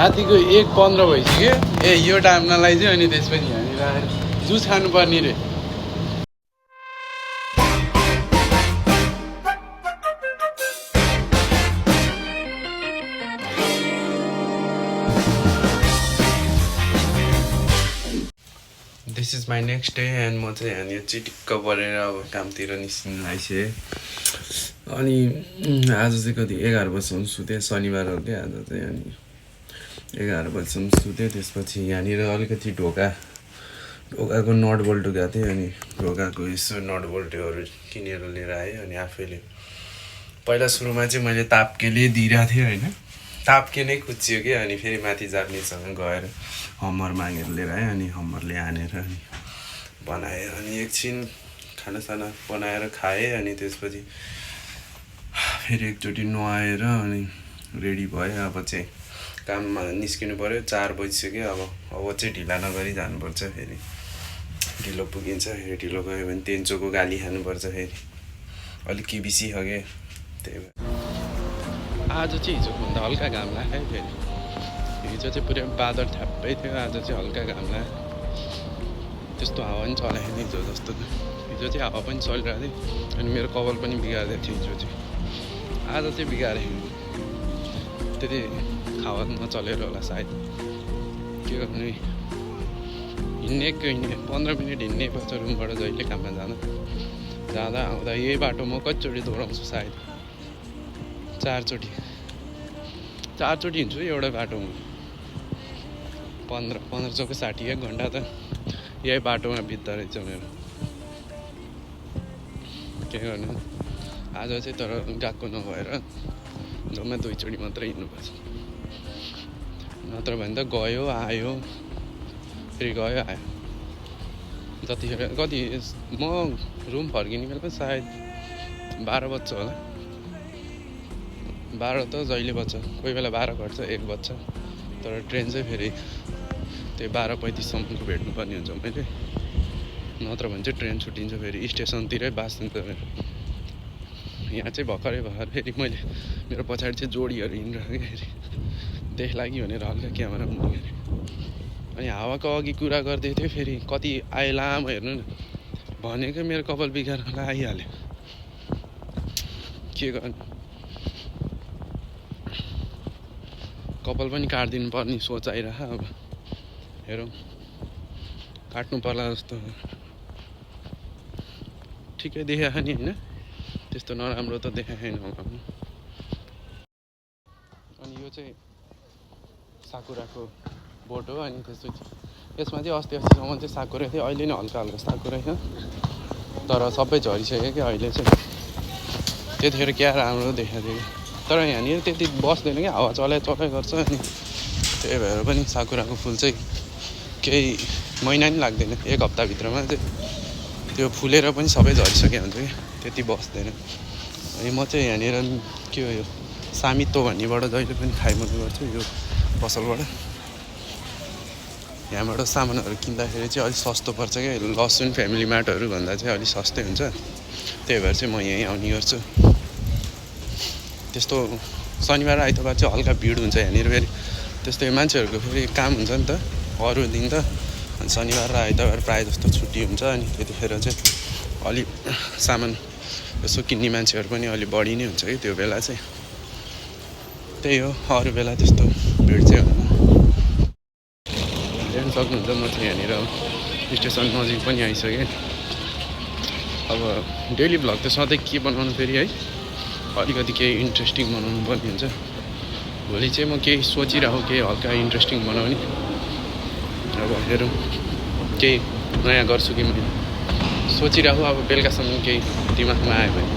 रातिको 1:15 भइसक्यो। यो टाइमलाई चाहिँ अनि त्यसपछि यहाँनिर आएर जुस खानुपर्ने रे। This is my next day and म चाहिँ यहाँनिर चिटिक्क परेर अब कामतिर निस्किनु आइसकेँ। अनि आज चाहिँ कति 11 बजीसम्म सुतेँ, शनिबार हो क्या आज चाहिँ। अनि 11 बजीसम्म सुतेँ। त्यसपछि यहाँनिर अलिकति ढोकाको नट बोल्ट गएको थिएँ। अनि ढोकाको यसो नट बोल्टहरू किनेर लिएर आएँ। अनि आफैले पहिला सुरुमा चाहिँ मैले ताप्केले दिइरहेको थिएँ होइन, ताप्के नै कुच्चियो कि। अनि फेरि माथि जापानिजसँग गएर हम्मर मागेर लिएर आएँ। अनि हम्मरले हानेर अनि बनाएँ। अनि एकछिन खानासाना बनाएर खाएँ। अनि त्यसपछि फेरि एकचोटि नुहाएर अनि रेडी भएँ। अब चाहिँ काममा निस्किनु पऱ्यो। 4 बजिसक्यो। अब चाहिँ ढिला नगरी जानुपर्छ। फेरि ढिलो पुगिन्छ। फेरि ढिलो गयो भने तेन्चोको गाली खानुपर्छ। फेरि अलिक किबिसी हो क्या, त्यही भएर आज चाहिँ हिजोभन्दा हल्का घाम लाग्यो। फेरि हिजो चाहिँ पुरै बादल ठ्याप्पै थियो, आज चाहिँ हल्का घाम लाग्यो। त्यस्तो हावा पनि चलाएको थिएन हिजो जस्तो। हिजो चाहिँ हावा पनि चलिरहेको थियो। अनि मेरो कपाल पनि बिगार्दै थियो हिजो चाहिँ। आज चाहिँ बिगारेँ, त्यति हावा नचलेर होला सायद। के गर्नु, हिँड्ने 15 मिनट हिँड्ने पर्छ रुमबाट जहिले काममा जाँदा आउँदा। यही बाटो म कतिचोटि दोहोऱ्याउँछु, सायद 4 चोटि हिँड्छु एउटा बाटोमा। 15 चौको 60 1 घन्टा त यही बाटोमा बित्दो रहेछ मेरो। के गर्नु, आज चाहिँ तर गएको नभएर जम्मै 2 चोटि मात्रै हिँड्नुपर्छ। नत्र भने त गयो आयो फेरि गयो आयो। जतिखेर कति म रुम फर्किने बेला पनि सायद 12 बज्छ होला। 12 त जहिले बज्छ, कोही बेला 12 घट्छ, 1 बज्छ। तर ट्रेन चाहिँ फेरि त्यही 12:35सम्मको भेट्नुपर्ने हुन्छ मैले। नत्र भने चाहिँ ट्रेन छुट्टिन्छ फेरि स्टेसनतिरै बाँच्दिन्छ मेरो। यहाँ चाहिँ भर्खरै फेरि मैले मेरो पछाडि चाहिँ जोडीहरू हिँडिरहेको क्या। फेरि देख लाग्यो भनेर हल्का क्यामेरा उन्नु गऱ्यो। अनि हावाको अघि कुरा गर्दै थियो, फेरि कति आयो लामो हेर्नु न। भनेको मेरो कपाल बिगार्न आइहाल्यो। के गर्नु, कपाल पनि काटिदिनु पर्ने सोच आइरह। अब हेरौँ, काट्नु पर्ला जस्तो। ठिकै देखाएको नि होइन, त्यस्तो नराम्रो त देखाएको छैन होला। अनि यो चाहिँ साकुराको बोट हो। अनि त्यसपछि यसमा चाहिँ अस्तिसम्म चाहिँ साकुरा थियो, अहिले नै हल्का हल्का साकुरा थियो। तर सबै झरिसक्यो क्या अहिले चाहिँ। त्यतिखेर क्या राम्रो देखाएको थियो। तर यहाँनिर त्यति बस्दैन क्या, हावा चलाइ गर्छ। अनि त्यही भएर पनि साकुराको फुल चाहिँ केही महिना नि लाग्दैन, 1 हप्ताभित्रमा चाहिँ त्यो फुलेर पनि सबै झरिसक्यो हुन्छ क्या, त्यति बस्दैन। अनि म चाहिँ यहाँनिर के हो यो सामितो भन्नेबाट जहिले पनि खाइमाग्ने गर्छु यो पसलबाट। यहाँबाट सामानहरू किन्दाखेरि चाहिँ अलिक सस्तो पर्छ क्या, लसुन फ्यामिली मार्टहरू भन्दा चाहिँ अलिक सस्तै हुन्छ। त्यही भएर चाहिँ म यहीँ आउने गर्छु। त्यस्तो शनिबार आइतबार चाहिँ हल्का भिड हुन्छ यहाँनिर। फेरि त्यस्तै मान्छेहरूको फेरि काम हुन्छ नि त अरू दिन त। अनि शनिबार र आइतबार प्रायः जस्तो छुट्टी हुन्छ। अनि त्यतिखेर चाहिँ अलिक सामान यसो किन्ने मान्छेहरू पनि अलिक बढी नै हुन्छ कि त्यो बेला चाहिँ। त्यही हो, अरू बेला त्यस्तो भिड चाहिँ हुँदैन। हेर्नु सक्नुहुन्छ म चाहिँ यहाँनिर स्टेसन नजिक पनि आइसकेँ। अब डेली भ्लग त सधैँ के बनाउनु फेरि है, अलिकति केही इन्ट्रेस्टिङ बनाउनु पर्ने हुन्छ। भोलि चाहिँ म केही सोचिरहेको, केही हल्का इन्ट्रेस्टिङ बनाउने। अब हेरौँ केही नयाँ गर्छु कि मैले सोचिरहेको। अब बेलुकासम्म केही दिमागमा आयो भने।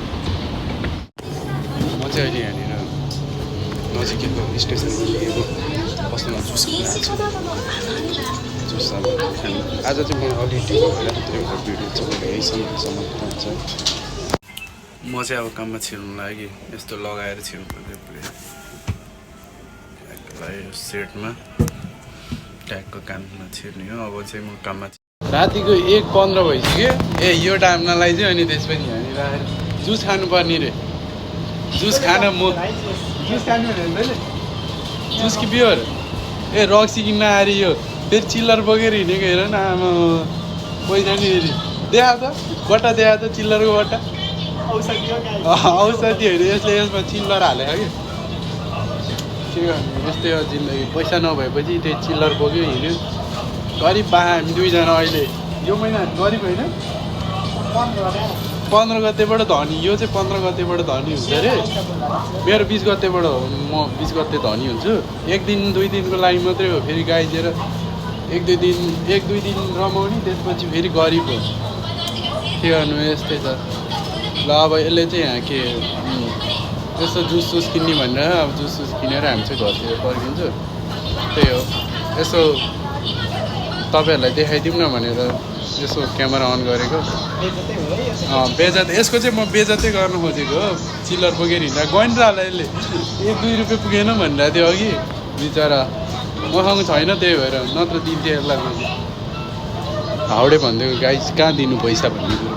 म चाहिँ अहिले यहाँनिर नजिकैको स्टेसन बस्नुमा जुस खाइरहेको छु। जुस अब आज चाहिँ म अलिक ढिलो भएर त्यही भएर भिडियो चाहिँ यहीसम्म हुन्छ। म चाहिँ अब काममा छिर्नु लागि यस्तो लगाएर छिर्नु पर्यो पुरै सेटमा ट्यागको काममा छिर्ने हो। अब चाहिँ म काममा रातिको 1:15 भइसक्यो। यो टाइमलाई चाहिँ अनि त्यसपछि यहाँनिर आएर जुस खानुपर्ने रे। जुस खानु म जुस खानु हुँदैन जुस कि बियर ए रक्सी किन्न आएर यो फेरि चिल्लर बोकेर हिँडेको हेर न आमा पैसा नि हेरि देखा त बट्टा देखा त चिल्लरको बट्टा औषधि होइन यसले यसमा चिल्लर हालेको कि के गर्नु यस्तै हो जिन्दगी पैसा नभएपछि त्यही चिल्लर बोक्यो हिँड्यो गरिब बा हामी दुईजना अहिले यो महिना गरिब होइन 15 गतेबाट धनी यो चाहिँ 15 गतेबाट धनी हुन्छ अरे मेरो 20 गतेबाट म 20 गते धनी हुन्छु एक दिन दुई दिनको लागि मात्रै हो फेरि गाइदिएर एक दुई दिन रमाउने त्यसपछि फेरि गरिब हो के गर्नु यस्तै छ ल अब यसले चाहिँ यहाँ के यस्तो जुस किन्ने भनेर अब जुस किनेर हामी चाहिँ घरतिर फर्किन्छु त्यही हो यसो तपाईँहरूलाई देखाइदिउँ न भनेर यसो क्यामेरा अन गरेको बेजत यसको चाहिँ म बेजतै गर्नु खोजेको हो चिल्लर बोकेर हिँड्दा गएन र होला यसले 1-2 रुपियाँ पुगेन भनिरहेको थियो अघि बिचरा मसँग छैन त्यही भएर नत्र दिन्थेँ यसलाई मैले हाउडे भनिदिएको गाई कहाँ दिनु पैसा भन्ने कुरो